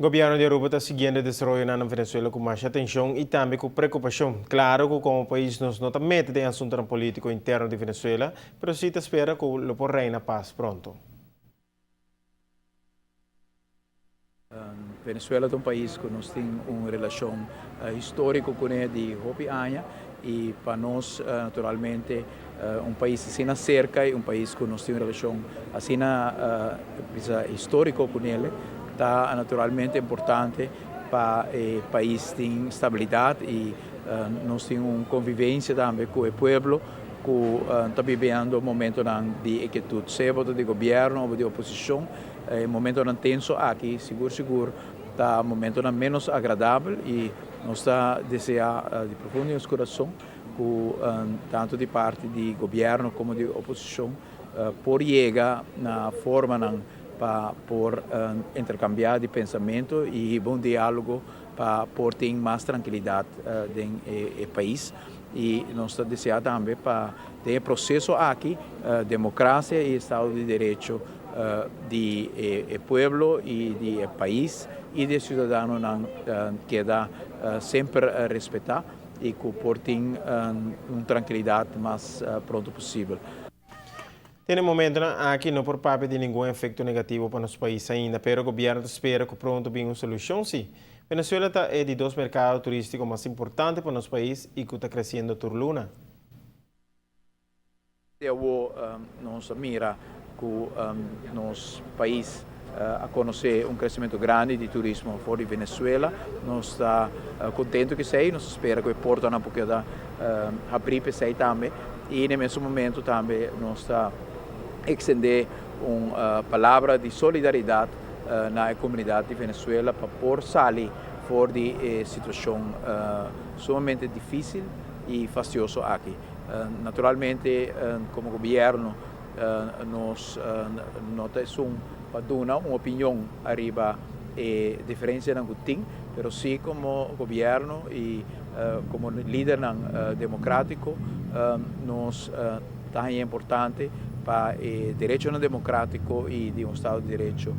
Gobierno di Aruba ta siguiendo e desaroyonan na Venezuela cu masha atencion y tambe cu preocupacion. Claro cu como pais nos no ta mete den asuntonan politico interno di Venezuela, pero si ta spera cu lo por reina paz pronto. Venezuela ta un pais cu nos tin un relacion historico cune di hopi aña y pa nos naturalmente un pais asina cerca y un pais cu nos tin un relacion asina bisa historico cunele ta naturalmente importante pa e pais tin stabilidad y nos tin un convivencia tambe cu e pueblo cu ta bibiendo momentonan di inquietud, sea bo ta di gobierno o di oposicion. E momentonan tenso aki sigur sigur ta momentonan menos agradabel y nos ta desea di profundo di nos corazon cu tanto di parti di gobierno como di oposicion por yega na formanan pa por intercambia di pensamento y hiba un dialogo pa por tin mas trankilidat den e pais y nos ta desea tambe pa den e proceso aki democracia y estado di derecho di e pueblo y di e pais y di e ciudadanonan keda semper respeta y cu por tin un trankilidat mas pronto posibel. Te na e momentonan aki no por papia di ningun efecto negativo pa nos pais ainda, pero gobierno ta spera cu pronto bin un solucion si. Venezuela ta e di dos mercado turistico mas importante pa nos pais y cu ta creciendo tur luna. Te awo nos a mira cu nos pais a conoce un crecemento grandi di turismo for di Venezuela. Nos ta contento cu esey, nos ta spera cu e portanan por keda habri pa esey tambe. Y na e mesun momento tambe nos ta extende un palabra di solidaridad na e comunidad di Venezuela pa por sali for di e situacion sumamente dificil y fastioso aki. Naturalmente como gobierno nos no ta esun pa duna un opinion ariba e diferencianan cu tin, pero si como gobierno y como lidernan democratico nos ta haña importante pa e derechonan democratico y di un estado di derecho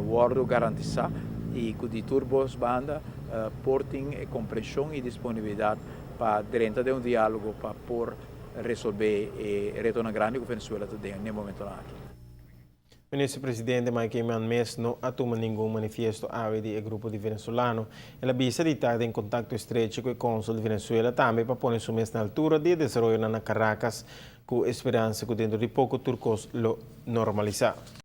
wordo garantisa y cu di tur bos banda por tin e comprension y disponibilidad pa drenta den un diálogo pa por resolvé e retonan grandi ku Venezuela ta den n'e momentonan aki. Minister Presidente Mike Eman mes no a tuma ningun manifiesto awe di e grupo di venezolano. El a bisa di ta den kontakto estrecho ku e konsul di Venezuela tambe pa pone su mes na altura di e desaroyonan na Caracas ku e speransa ku dentro di poko tur kos lo normalisá.